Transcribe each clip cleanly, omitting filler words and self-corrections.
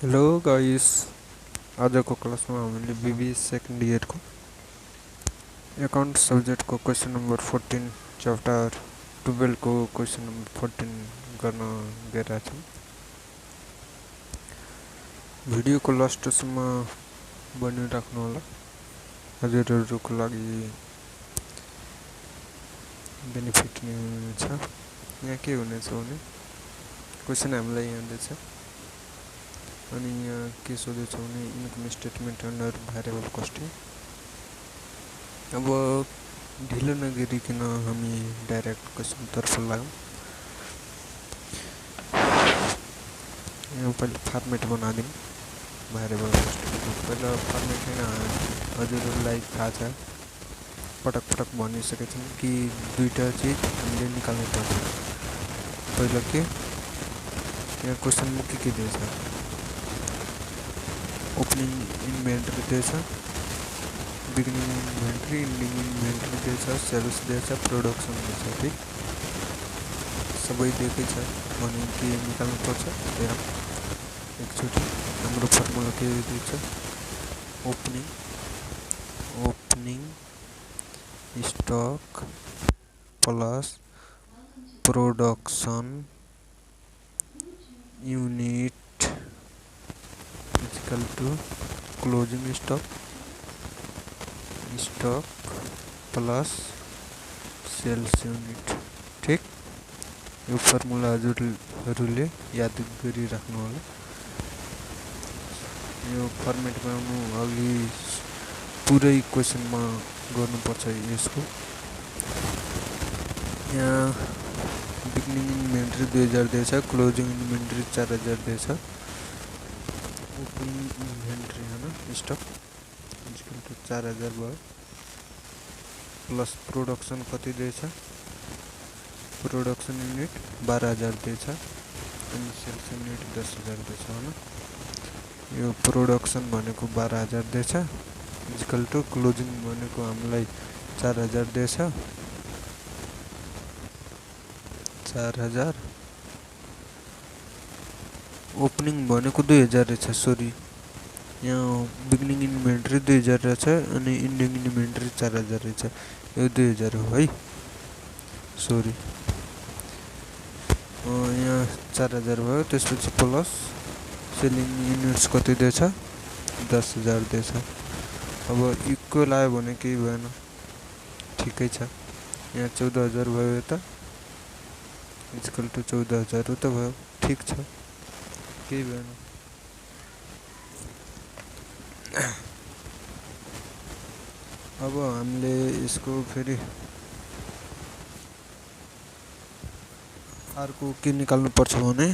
Hello guys. आजको क्लासमा हामीले बीबी सेकेन्ड इयरको एकाउन्ट सब्जेक्टको क्वेसन नम्बर 14 च्याप्टर 12 को क्वेसन नम्बर 14 गर्न गइरहेका छौँ। भिडियोको लास्टसम्म बनिराख्नु होला, हजुरहरूको लागि बेनिफिट नै हुनेछ। यहाँ के हुनेछ भने क्वेसन हामीलाई यहाँ दिएछ अनि यहाँ के सोधेछ भने income statement under variable costing. अब ढिलो नगरिकन हामी डाइरेक्ट क्वेसनतर्फ लागौँ। यहाँ पहिला फर्मेट बनाइदिउँ भ्यारिएबल कस्टिङको। पहिला फर्मेट होइन, हजुरहरूलाई थाहा छ, पटक पटक भनिसकेको छौँ कि दुईवटा चिज हामीले निकाल्नु पर्छ। पहिला के यहाँ क्वेसनमा के दिएछ, ओपनिङ इन्भेन्ट्री दिएछ, बिगिनिङ इन्भेन्ट्री, इन्डिङ इन्भेन्ट्री दिएछ, सेल्स दिएछ, प्रोडक्सन दिएछ। ठिक, सबै दिएकै छ भने के निकाल्नु पर्छ हेरौँ एकचोटि। हाम्रो फर्मुला के दिएछ, opening stock plus production unit equal to closing stock plus sales unit. ठीक, यो फर्मुला हजुरहरूले याद गरिराख्नु होला। यो फर्मेट बनाउनु अघि पुरै क्वेसनमा गर्नुपर्छ यसको। यहाँ बिगिनिङ इन्भेन्ट्री 2000 दिएछ, क्लोजिङ इन्भेन्ट्री 4000 दिएछ, ओपनिङ इन्भेन्ट्री होइन स्टक इक्वल टू 4000 भयो, प्लस प्रोडक्सन कति दिएछ, प्रोडक्सन युनिट 12000 दिएछ अनि सेल्स युनिट 10000 दिएछ होइन। यो प्रोडक्सन भनेको 12000 दिएछ इक्वल टू क्लोजिङ भनेको हामीलाई 4000 दिएछ, 4000, ओपनिङ भनेको 2000 रहेछ। सरी, यहाँ बिगिनिङ इन्भेन्ट्री 2000 रहेछ अनि इन्डिङ इन्भेन्ट्री 4000 रहेछ। यो 2000 हो है, सरी। यहाँ 4000 भयो, त्यसपछि प्लस सेलिङ युनिट्स कति दिएछ, 10000 दिएछ। अब इक्वल आयो भने केही भएन, ठिकै छ। यहाँ 14000 भयो, यता इक्वल टू 14000 हो त भयो, ठिक छ, केही भएन। अब हामीले यसको फेरि अर्को के निकाल्नु पर्छ भने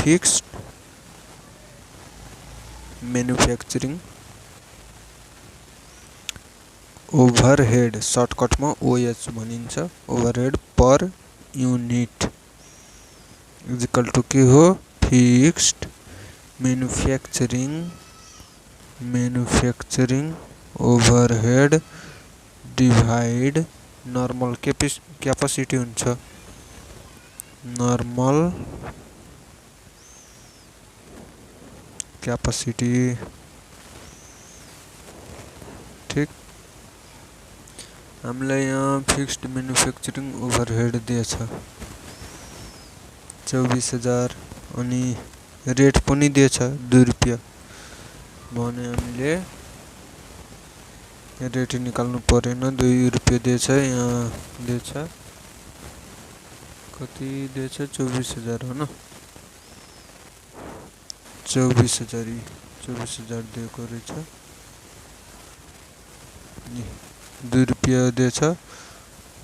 फिक्स्ड म्यानुफ्याक्चरिङ ओभरहेड, सर्टकटमा ओएच भनिन्छ, overhead per unit equal to के हो, fixed manufacturing overhead divide normal capacity हुन्छ, नर्मल क्यापासिटी। ठीक, हामीलाई यहाँ फिक्स्ड म्यानुफ्याक्चरिङ ओभरहेड दिएछ 24000 अनि रेट पनि दिएछ 2 रुपियाँ भने हामीले रेट निकाल्नु परेन, 2 रुपियाँ दिएछ। यहाँ दिएछ कति दिएछ, 24000 हो न, 24000 दिएको रहेछ। 2 रुपियाँ दिएछ,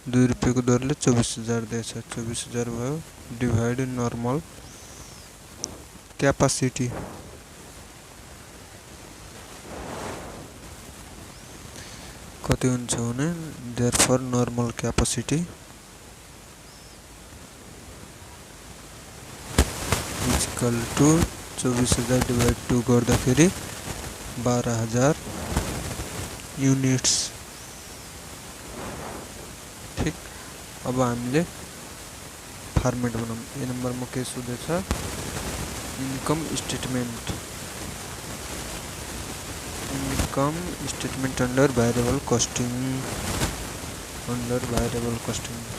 2 रुपियाँको दरले 24000 दिएछ, 24000 भयो, डिभाइड नर्मल क्यापासिटी। कति हुन्छ भने therefore normal capacity equal to 24000 divide 2 गर्दाखेरि 12000 युनिट्स। ठीक, अब हामीले फर्मेट बनाऊँ। ए नम्बरमा के सोधेछ, income statement income statement under variable costing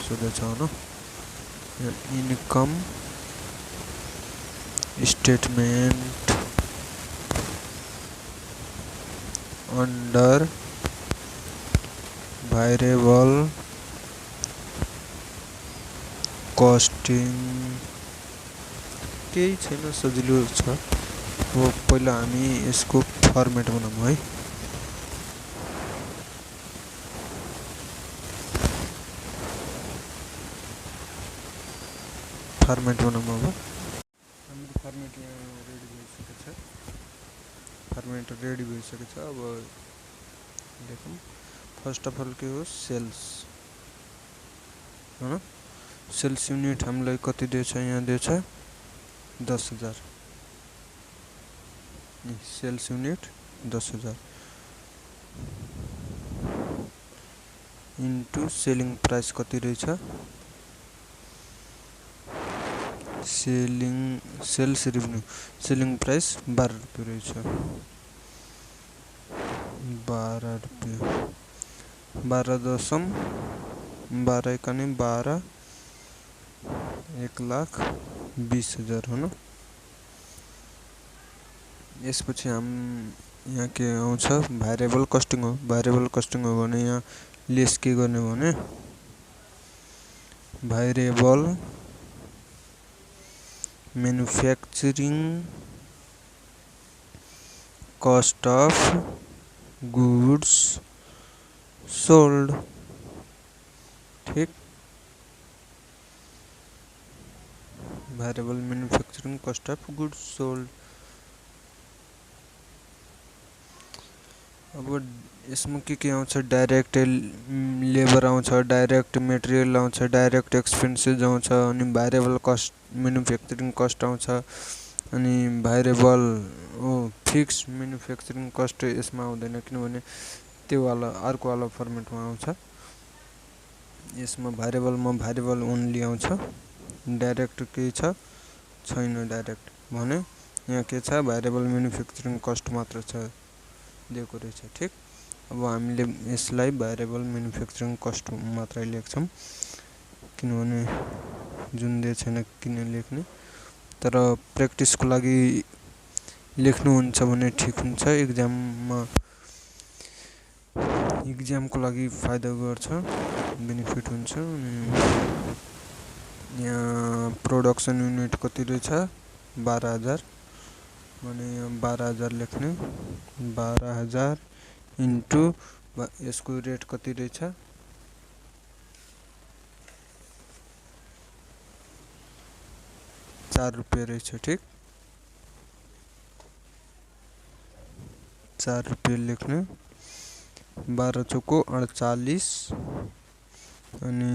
सोधेछ हो income statement under variable costing केही छैन सजिलो छ। अब पहिला हामी यसको फर्मेट बनाऊँ है। फर्मेट बनाऊँ अब हाम्रो फर्मेट यहाँ रेडी भइसकेको छ। फर्मेट रेडी भइसकेको छ। अब देखौँ फर्स्ट अफ अल के हो सेल्स हैन। सेल्स युनिट हामीलाई कति दिएछ यहाँ दिएछ 10,000। Sales unit 10,000 into selling price कति रहेछ सेल्स रेभेन्यू सेलिङ प्राइस 12 रुपैयाँ रहेछ 12 रुपैयाँ 12 एकानी 12 1,20,000 हो न। यसपछि हम यहाँ के आउँछ भेरिएबल कस्टिङ हो। भेरिएबल कस्टिङ हो भने यहाँ लेस के गर्ने भने variable manufacturing cost of goods sold. ठीक variable manufacturing cost of goods sold. अब इसमें के आउँछ डाइरेक्ट लेबर आउँछ डाइरेक्ट मटेरियल आउँछ डाइरेक्ट एक्सपेन्सेस आउँछ अनि भेरिएबल कस्ट मैन्युफैक्चरिंग कस्ट आउँछ अनि भेरिएबल फिक्स मैन्युफैक्चरिंग कस्ट यसमा आउँदैन किनभने त्यो वाला अर्को वाला फर्मेटमा आउँछ। यसमा भेरिएबल ओन्ली आउँछ डाइरेक्ट के छैन डाइरेक्ट भने यहाँ के छ भेरिएबल मैन्युफैक्चरिंग कस्ट मात्र छ दिएको रहेछ। ठीक अब हामीले यसलाई भेरिएबल मैन्युफैक्चरिंग कस्ट मात्रै लेख्छौं किनभने जुन दिएको छैन किन लेख्ने। तर प्र्याक्टिसको लागि लेख्नुहुन्छ भने ठीक हुन्छ एक्जामको लागि फाइदा गर्छ बेनिफिट हुन्छ। यहाँ प्रोडक्सन युनिट कति रहेछ 12,000 भने 12,000 लेख्ने 12,000 इन्टु यसको रेट कति रहेछ 4 रुपैयाँ रहेछ। ठीक 4 रुपैयाँ लेख्ने 12 चौको 48 अनि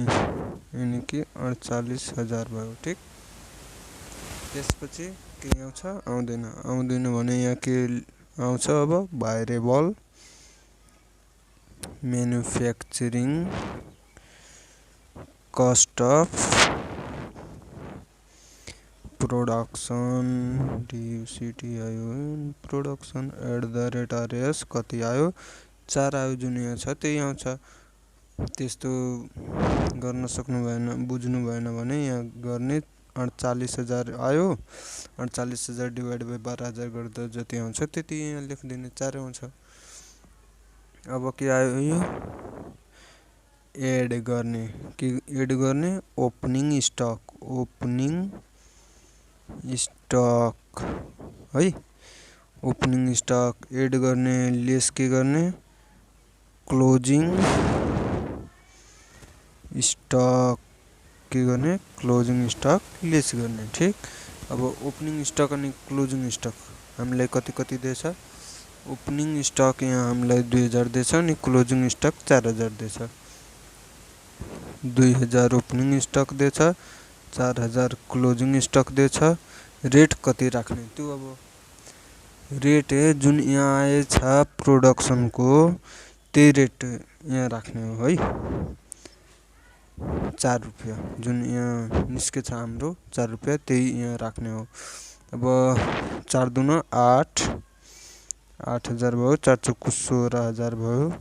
के 48,000 भयो। ठीक त्यसपछि के आउँछ आउँदैन भने यहाँ के आउँछ अब variable manufacturing cost of production डीयूसीटी आयो प्रोडक्सन @ कति आयो 4 आयो जुन यहाँ छ त्यही आउँछ। त्यस्तो गर्न सक्नु भएन बुझ्नु भएन भने यहाँ गर्ने 48,000 आयो 48,000 डिवाइड बाइ 12,000 गर्दा जति आउँछ त्यति यहाँ लेखिदिने 4 आउँछ। अब के आयो यो एड गर्ने ओपनिङ स्टक है ओपनिङ स्टक एड गर्ने लेस के गर्ने क्लोजिङ स्टक के गर्ने क्लोजिङ स्टक लेस गर्ने। ठीक अब ओपनिङ स्टक अनि क्लोजिङ स्टक हामीलाई कति दिएछ ओपनिङ स्टक यहाँ हामीलाई 2,000 दिएछ अनि क्लोजिङ स्टक 4,000 दिएछ 2,000 ओपनिङ स्टक दिएछ 4,000 क्लोजिङ स्टक दिएछ। रेट कति राख्ने त्यो अब रेट जुन यहाँ आएछ प्रोडक्सन को त्यही रेट यहाँ राख्ने हो है 4 रुपैयाँ जुन यहाँ निस्केछ हाम्रो 4 रुपैयाँ त्यही यहाँ राख्ने हो। अब 4 दूना 8 8000 भयो, 4 चौको 16000 भयो।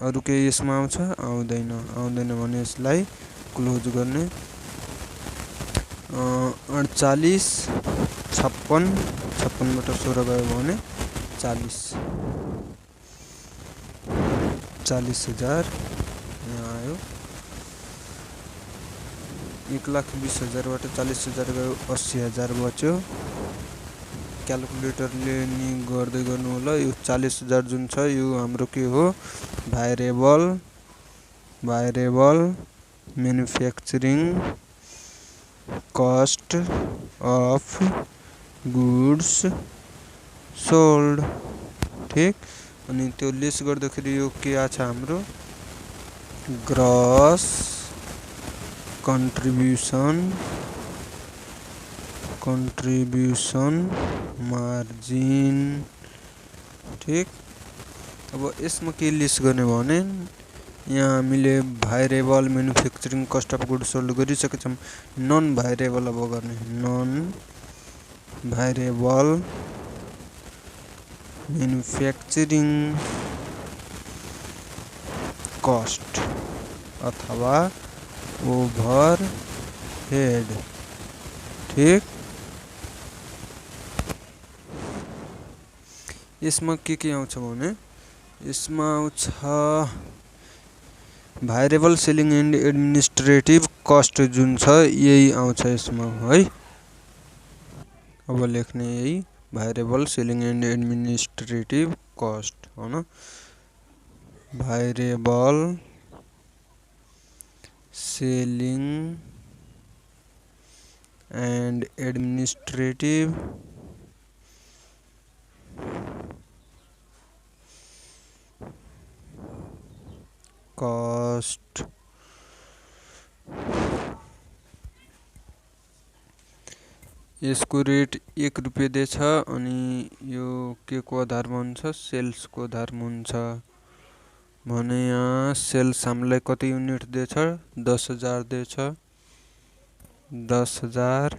अरू केही यसमा आउँछ? आउँदैन। आउँदैन भने यसलाई क्लोज गर्ने। 48 56 56बाट 16 गयो भने 40,000 यहाँ आयो। 1,20,000बाट 40,000 गयो, 80,000 बच्यो। क्यालकुलेटरले नि गर्दै गर्नु होला। यो 40,000 जुन छ यो हाम्रो के हो? Variable manufacturing cost of goods sold. ठीक। अनि त्यो लेस गर्दाखेरि यो के आछ हाम्रो? Gross contribution margin. ठीक। अब यसमा के लिस्ट गर्ने भने यहाँ हामीले variable manufacturing cost of goods sold गरिसकेछौँ। नन भाइरेबल अब गर्ने। नन भाइरेबल म्यानुफ्याक्चरिङ कस्ट अथवा ओभरहेड। ठीक। यसमा के आउँछ भने यसमा आउँछ variable selling and administrative cost जुन छ यही आउँछ यसमा है। अब लेख्ने यही भाइरेबल सेलिङ एन्ड एडमिनिस्ट्रेटिभ कस्ट हो न। भाइरेबल सेलिङ एन्ड एडमिनिस्ट्रेटिभ कस्ट। यसको रेट 1 रुपियाँ दिएछ। अनि यो के को आधारमा हुन्छ? सेल्सको आधारमा हुन्छ भने यहाँ सेल्स हामीलाई कति युनिट दिएछ? 10,000 दिएछ। 10,000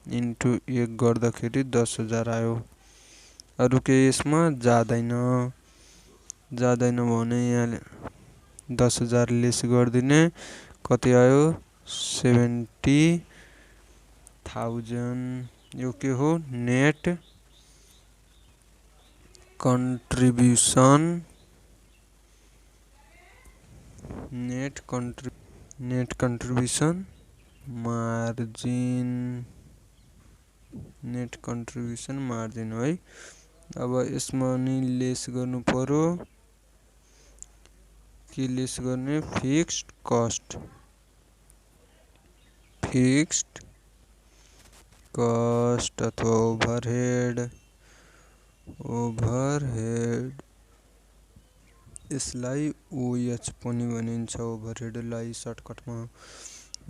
इन्टु 1 गर्दाखेरि 10,000 आयो। अरू के यसमा जाँदैन भने यहाँ 10,000 लेस गरिदिने। कति आयो? 70,000। यो के हो? नेट कन्ट्रिब्युसन मार्जिन है। अब यसमा नि लेस गर्नु पर्यो। के लेस गर्ने? फिक्स्ड कस्ट अथवा ओभरहेड। यसलाई OH पनि भनिन्छ, ओभरहेडलाई सर्टकटमा।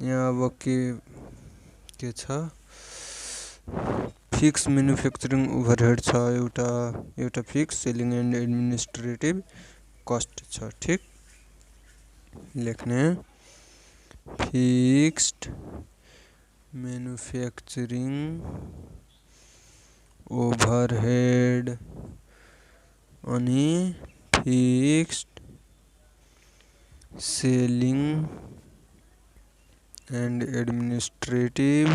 यहाँ अब के छ? फिक्स म्यानुफ्याक्चरिङ ओभरहेड छ एउटा fix selling and administrative cost छ। ठीक। लेख्ने फिक्स्ड म्यानुफ्याक्चरिङ ओभरहेड अनि fixed selling and administrative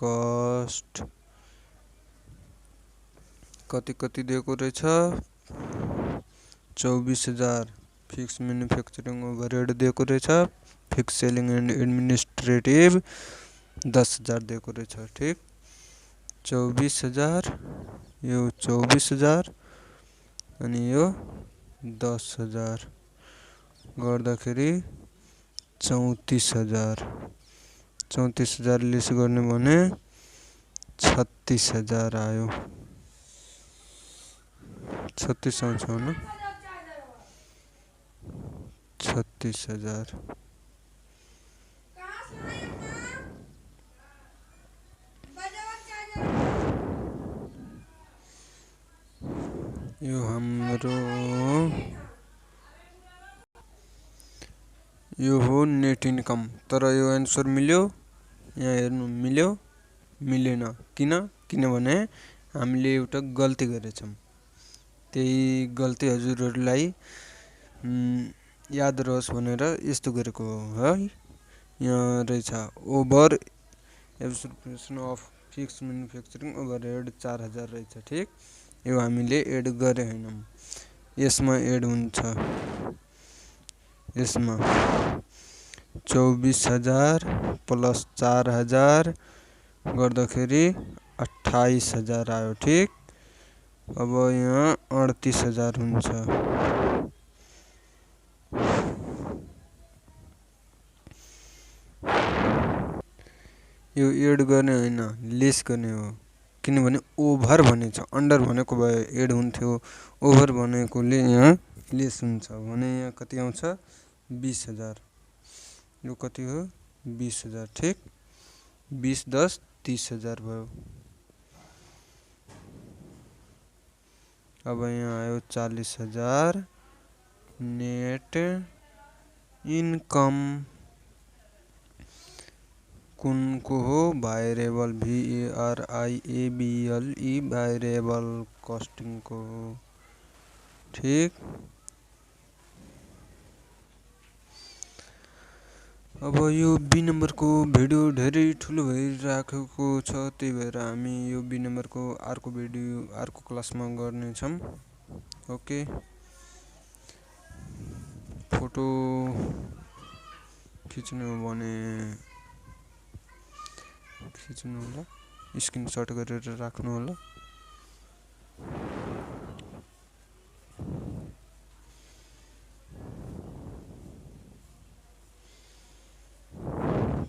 cost कति दिएको रहेछ? 24,000 फिक्स म्यानुफ्याक्चरिङ ओभरहेड दिएको रहेछ। फिक्स सेलिङ एन्ड एडमिनिस्ट्रेटिभ 10,000 दिएको रहेछ। ठीक। 24,000 यो 24,000 अनि यो 10,000 गर्दाखेरि 34,000। 34,000 लेस गर्ने भने 36,000 आयो। 36 आउँछ न। 36,000। यो हाम्रो यो हो नेट इन्कम। तर यो एन्सर मिल्यो यहाँ हेर्नु मिल्यो मिलेन किनभने हामीले एउटा गल्ती गरेछौँ। त्यही गल्ती हजुरहरूलाई याद रहोस् भनेर यस्तो गरेको हो है। यहाँ रहेछ over absorption of fixed manufacturing overhead 4000 रहेछ। ठिक, यो हामीले एड गरे हैनौँ, यसमा एड हुन्छ। यसमा 24,000 प्लस 4,000 गर्दाखेरि 28,000 आयो। ठिक, अब यहाँ 38,000 हुन्छ। यो एड गर्ने होइन, लेस गर्ने हो, किनभने ओभर भनेछ, अन्डर भनेको भए एड हुन्थ्यो, ओभर भनेकोले यहाँ लेस हुन्छ भने यहाँ कति आउँछ 20,000। यो कति हो 20,000। ठिक, 20 10 30,000 भयो। अब यहाँ आयो 40,000 नेट इन्कम कुनको हो भाइरेबल VARIABLE भाइरेबल कस्टिङ को हो। ठीक, अब यो बी नम्बरको भिडियो धेरै ठुलो भइराखेको छ, त्यही भएर हामी यो बी नम्बरको अर्को भिडियो अर्को क्लासमा गर्नेछौँ। ओके, फोटो खिच्नु हो भने खिच्नु होला, स्क्रिनशट गरेर राख्नु होला।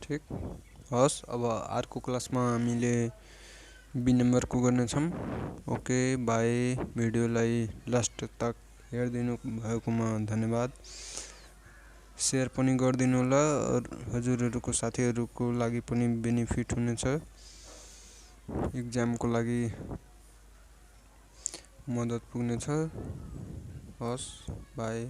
ठीक, हस्, अब अर्को क्लासमा हामीले बी नम्बरको गर्नेछौँ। Okay by. भिडियोलाई लास्ट तक हेरिदिनु भएकोमा धन्यवाद। शेयर पनि गरिदिनु होला, हजुरहरूको साथीहरूको लागि पनि बेनिफिट हुनेछ, एक्जामको लागि मद्दत पुग्नेछ। हस्, बाई।